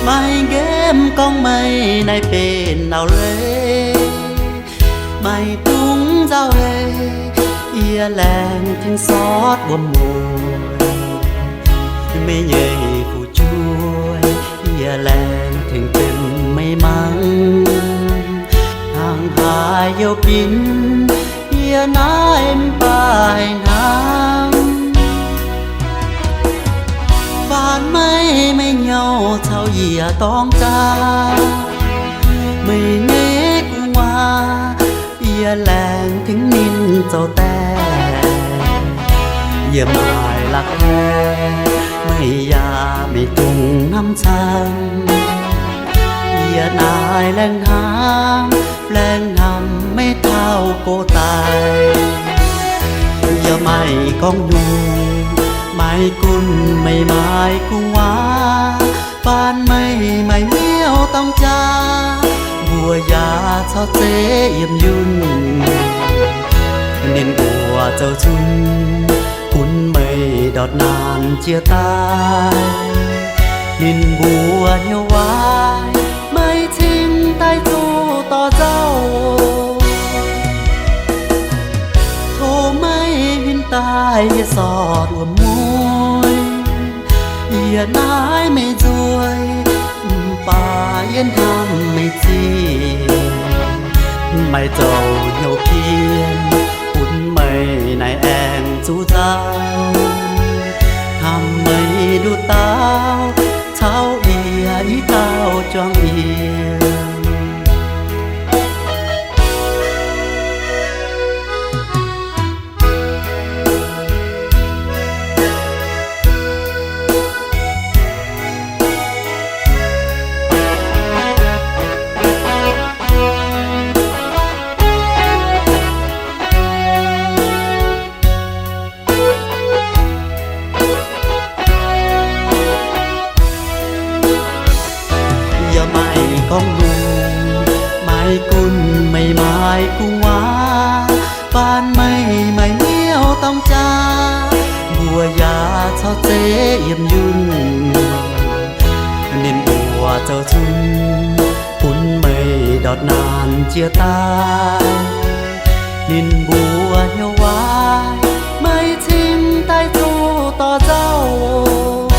Maiv nqemh gorngv meih naaiv benx nauv leiz, maiv dungx nzauh heix, yie laengz tengx sortv wuom-mueic. Meih nyei fu'jueiv, yie laengz tengx benx meih mangc. Hnangv haaix youh binc, yie naaiv mv baac hnamv. Faanx meih, meih hnyouv caux yie dorng jaax. Meih nyei gu'nguaaz, yie laengz tengx ninh zoux daeh. Yie maaih la'kuaih, meih yaac maiv dungx hnamv camv. Yie naaiv laengz hnamv, laengz hnamv meih taux gox daaih. Yie maaih gorngv nyungc, maiv gunv meih maaih gu'nguaaz, faanx meih maaih hnyouv dorng jaax, mbuo yaac caux zeiv yiem yunh. Ninh mbuo zoux cun bun meih ndortv naanc jiex daaih. Ninh mbuo hnyouv waaic, meih cingx daaih zuqc dorh nzauh. Tov meih huin daaih yie sortv wuom-mueic. Yie naaiv meih nzueic, mv baac yie hnamv meih zingh. Maaih zoux hnyouv pien bun meih naaiv aengx zuqc nzauh. Hnamv meih nduqc dauh caux yie i dauh juangc yiem. Yie maaih gorngv lungh, maiv gunv meih maaih gu'nguaaz, faanx meih maaih hnyouv dorng jaax, mbuo yaac caux zeiv yiem yunh. Ninh mbuo zoux cun bun meih ndortv naanc jiex daaih. Ninh mbuo hnyouv waaic, meih cingx daaih zuqc dorh nzauh.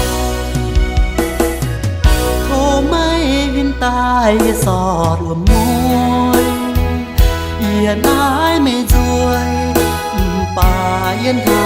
Tov meih huin daaih yie sortv wuom-mueic. Yie naaiv meih nzueic, mv baac yie hnamv